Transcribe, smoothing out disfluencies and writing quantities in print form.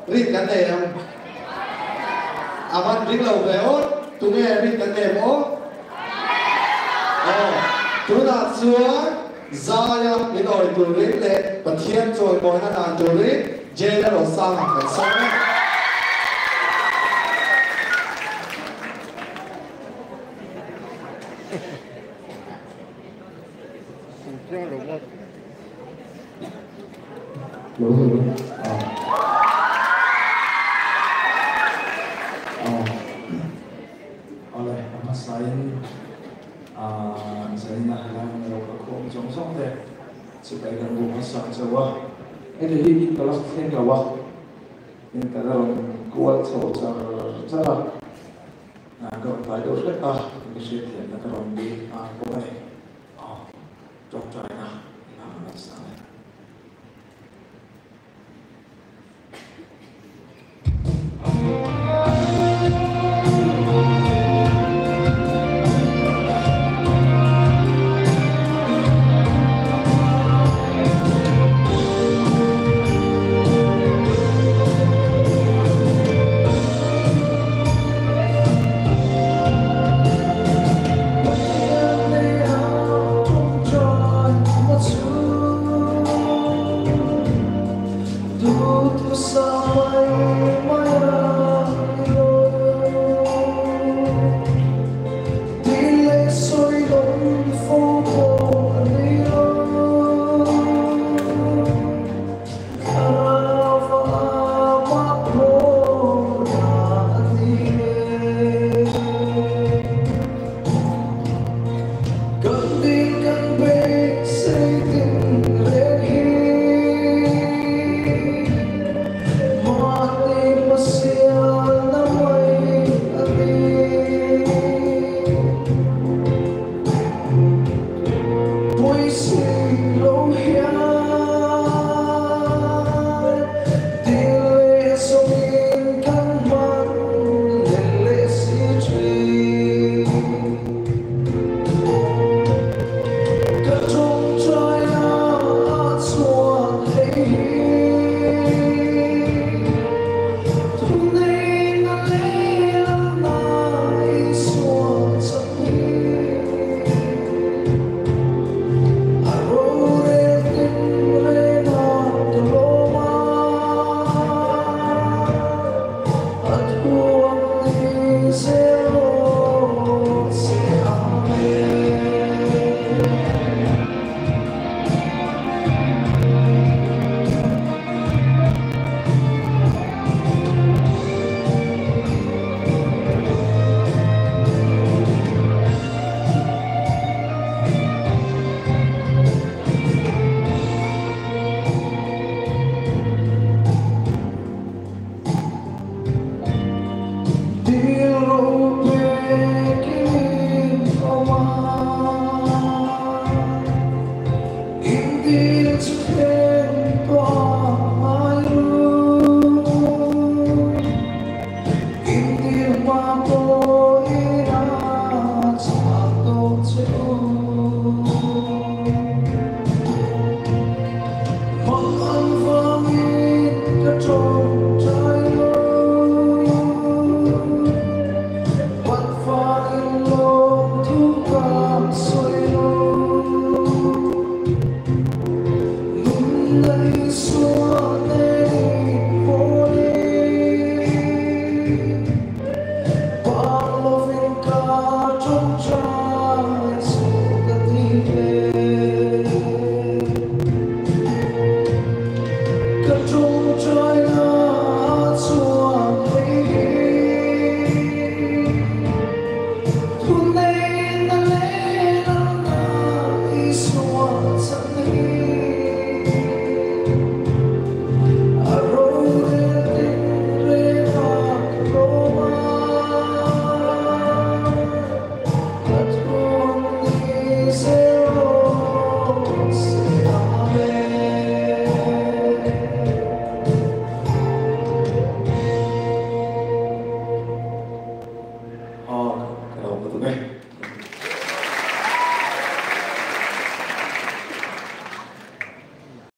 Rin kan nei em? A van ring lo ve aw, tunge rin kan nei em aw? Aw, tunah chuan Zaia min awi turin leh Pathian chawimawina dan turin Jane-a Rosanga kan sawm e. Awle, a hmasain zaina helai hmun ro ka khawm zawng zawng te chibai kan bu hmasa chauh a. Heti hi in ka la thleng lo a, in ka la rawn kual chho char char a, ka rawn tlai deuh hlek a, ka hriatthiamna ka rawn dil nghal bawk a ni. Aw, tawngtaina i hmang nasa e.